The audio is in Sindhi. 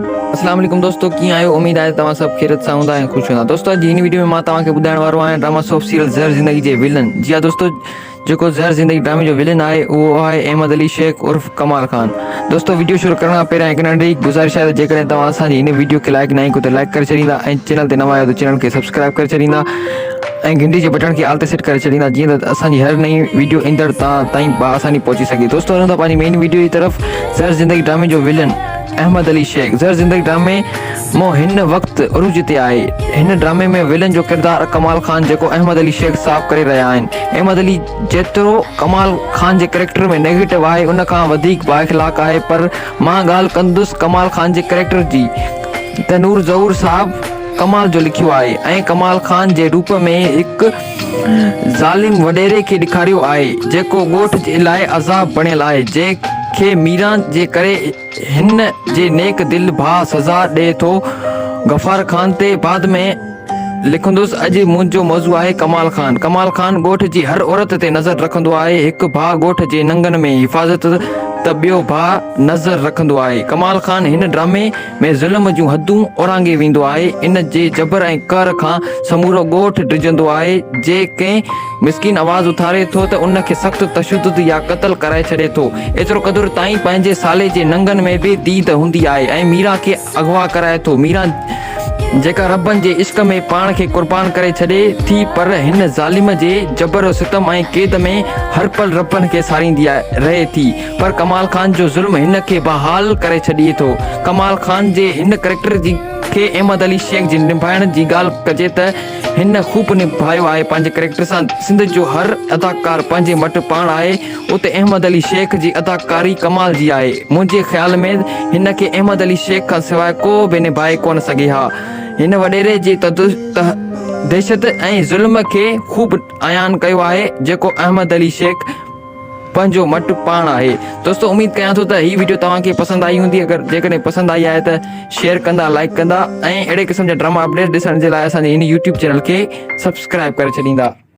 اسلام عليڪم دوستو ڪيئن آهيو اميد آهي توهان سڀ خيرت سان هوندا ۽ خوش هوندا دوستو اڄ جي هن ويڊيو ۾ مان توهان کي ٻڌائڻ وارو آهيان ڊراما سوپ سيريل زهر زندگي جي ولن جي ها دوستو جيڪو زهر زندگي ڊرامي جو ولن آهي اهو آهي احمد علي شيخ عرف ڪمال خان دوستو ويڊيو شروع ڪرڻ کان پهريان هڪ ننڍڙي گذارش آهي ته جيڪڏهن توهان اسان جي هن ويڊيو کي لائڪ ناهي ڪيو ته لائڪ ڪري ڇڏيندا ۽ چينل تي نوان آهيو ته چينل کي سبسڪرائب ڪري ڇڏيندا ۽ گهنٽي جي بٽڻ کي آل تي سيٽ ڪري ڇڏيندا جيئن ته اسان جي هر نئين ويڊيو ايندڙ تان تائين باآساني پهچي سگهي دوستو هلون ٿا پنهنجي مين ويڊيو جي طرف زهر زندگي ڊرامي جو ولن احمد علي شيخ زهر زندگي ڊرامي مو هن وقت عروج تي آهي هن ڊرامي ۾ ولن جو ڪردار ڪمال خان جيڪو احمد علي شيخ صاحب ڪري رهيا آهن احمد علي جيترو ڪمال خان جي ڪريڪٽر ۾ نيگيٽو آهي ان کان وڌيڪ بااخلاق آهي پر مان ڳالهه ڪندس ڪمال خان جي ڪريڪٽر جي ته نور ظهور صاحب ڪمال جو لکيو آهي ۽ ڪمال خان جي روپ ۾ هڪ ظالم وڏيري کي ڏيکاريو آهي جيڪو ڳوٺ جي لاء عذاب بڻيل آهي جنهن کي ميران جي ڪري هن جي نيڪ دل ڀاء سزا ڏئي ٿو غفار خان تي بعد ۾ لکندس اڄ منهنجو موضوع آهي ڪمال خان ڪمال خان ڳوٺ جي هر عورت تي نظر رکندو آهي هڪ ڀاء ڳوٺ جي ننگن ۾ حفاظت ته ٻيو ڀاء نظر رکندو آهي ڪمال خان هن ڊرامي ۾ ظلم جون حدون اورانگهي ويندو آهي، ان جي جبر ۽ قهر کان سمورو ڳوٺ ڊڄندو آهي، جي ڪنهن مسڪين آواز اٿاري ٿو ته ان کي سخت تشدد يا قتل ڪرائي ڇڏي ٿو، ايترو قدر تائين پنهنجي سالي جي ننگن ۾ به ديد هوندي آهي ۽ ميران کي اغوا ڪرائي ٿو، ميران جيڪا ربن جي عشق ۾ پاڻ کي قربان ڪري ڇڏي ٿي پر هن ظالم جي جبر و ستم ۽ قيد ۾ هر پل ربن کي ساريندي رهي ٿي. پر ڪمال خان جو ظلم هن کي بحال ڪري ڇڏي ٿو. ڪمال خان جي هن ڪريڪٽر جي کي احمد علي شيخ جي نڀائڻ جي ڳالهه ڪجي ته هن خوب نڀايو آهي پنهنجي ڪريڪٽر سان سنڌ جو هر اداڪار پنهنجي مٽ پاڻ آهي اتي احمد علي شيخ جي اداڪاري ڪمال جي آهي منهنجي خيال ۾ هن کي احمد علي شيخ کان سواء ڪو به نڀائي ڪونه سگهي ها هن وڏيري جي دهشت ۽ ظلم کي خوب عيان ڪيو آهي جيڪو احمد علي شيخ پنهنجو مٽ پاڻ آهي دوستو اميد ڪيان ٿو ته هي ويڊيو توهان کي پسند آئي هوندي اگر جيڪڏهن پسند آئي آهي ته شيئر ڪندا لائڪ ڪندا ۽ اهڙي قسم جا ڊراما اپڊيٽ ڏسڻ جي لاء اسان جي هن يوٽيوب چينل کي سبسڪرائب ڪري ڇڏيندا.